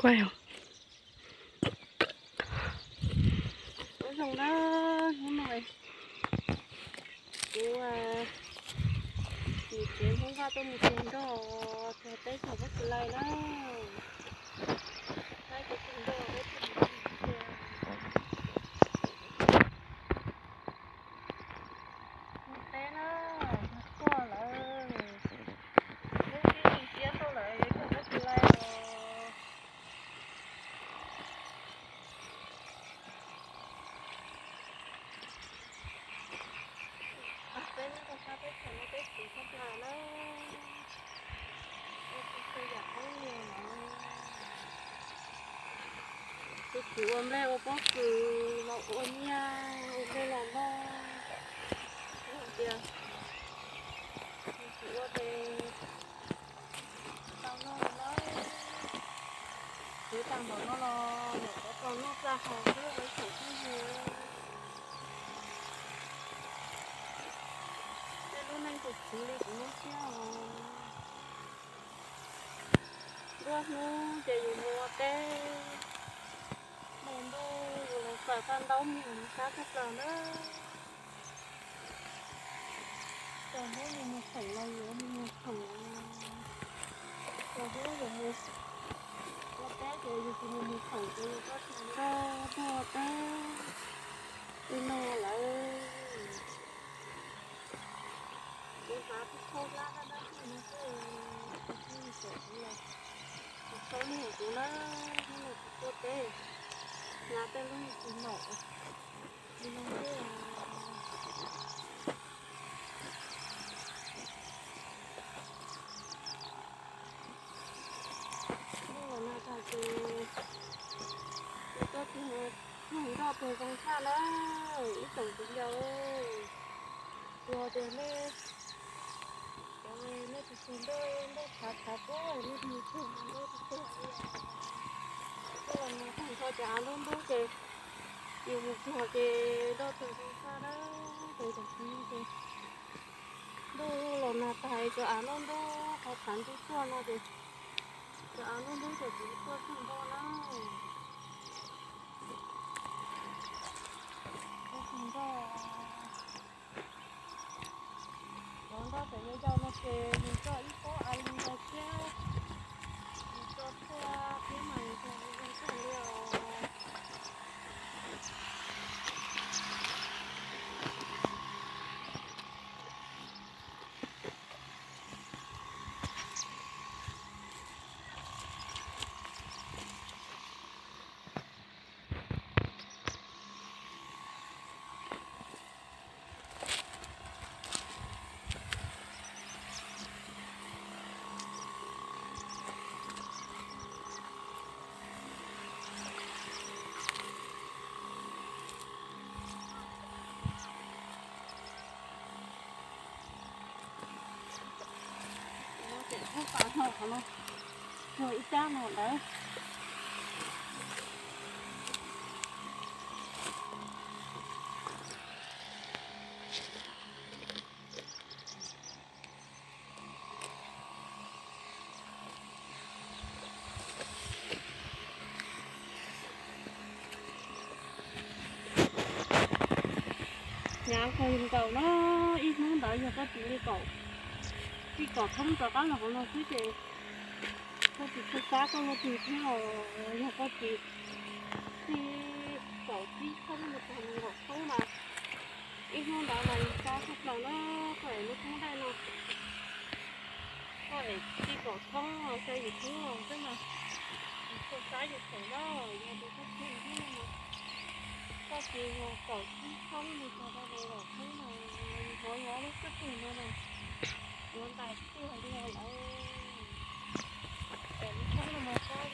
Kuaj. Ua zoo na, hnub no kuv nim tsev Hmoob Vaj tuaj mus txog nroj txog teb chaws Pob Kws Laij na. Saib kuv txog nroj peb tuaj mus txog teb na, tuaj lawm. Lub sib tw siab tuaj lawm, yuav txog Pob Kws Laij os. Peb lub rau sab teb chaws no peb txiv tshaj plaws na. Ua txhua txhua yam poob nyiaj lawm. Tus txiv ua nplej ua pob kws los ua nyiaj ua nplej los noj. Tias tus txiv ua tes tau noj lawm. Txiv tag npaum no los nyuam qhuav tau noj txaj haus xwb, ua ib tsoom phooj ywg. Tej lub neej tus txiv li kuv mob siab os. Nruab hnub ces yus mus ua teb, hmo ntuj yus los faj faj ntaub mus sab tshaj plaws na. Txog hnub yus mus khoom los yus mus khoom, txog hnub yus mus ua teb ces yus tsis mus mus khoom ces yus txhob tsis nrog tuaj ua teb li no lawm. Kuv hnav tsis tau dab dab dab no xwb, kuv tsis tau kuv los, kuv txhob luag kuv na, hnub no kuv tuaj teb, hnav tej lub tsis maum li no xwb. Noj los nag tag ces kuv tuaj txog nroj tuag zoo tshaj na, ib tsoom kwv ncaus. Yog tias nej cov nej tus tus nroj nroj tshav tshav kub nej tus tus nroj tus tuag li. Noj los nag tag nrho ces av ntub ntub ces yus mus txog ces nroj tuag zoo tshaj na, ces tam sim no ces ntuj los nag tag cov av ntub ntub qhov tshav ntub tuaj no ces cov av ntub ntub ces kuv tuaj txog nroj na. Tuaj txog nroj. Cov nroj tseem yau yau no ces yus coj ib pob av li no thiab, yus coj tuaj thiab mas yus cog zoo kawg li os. Ces kub pas no qhov no, tuag ib cab no lawm. Hnyav kawg nkaus na, ib hnub ntawd yog koj tsis li kaum, tij kaum thoob rov qab los hauv no xwb ces koj tsis tshua xav koj luag twg thiab os. Yog koj tsis tij kaum tsib thoob mus txog nees nkaum thoob mas ib hnub ntawd mas yus xav tshaj plaws na, koj es lub thoob daj no. Koj es tij kaum thoob xya yim thoob los xwb mas yus tshua xav yus tseem na, yog tias koj tsis hnub no mas koj tsis yog kaum tsib thoob mus txog rau nees nkaum thoob mas yus hnov yog lub xub pwg no mas yuav ntais tiag li lawm. Es lub thoob no mas xav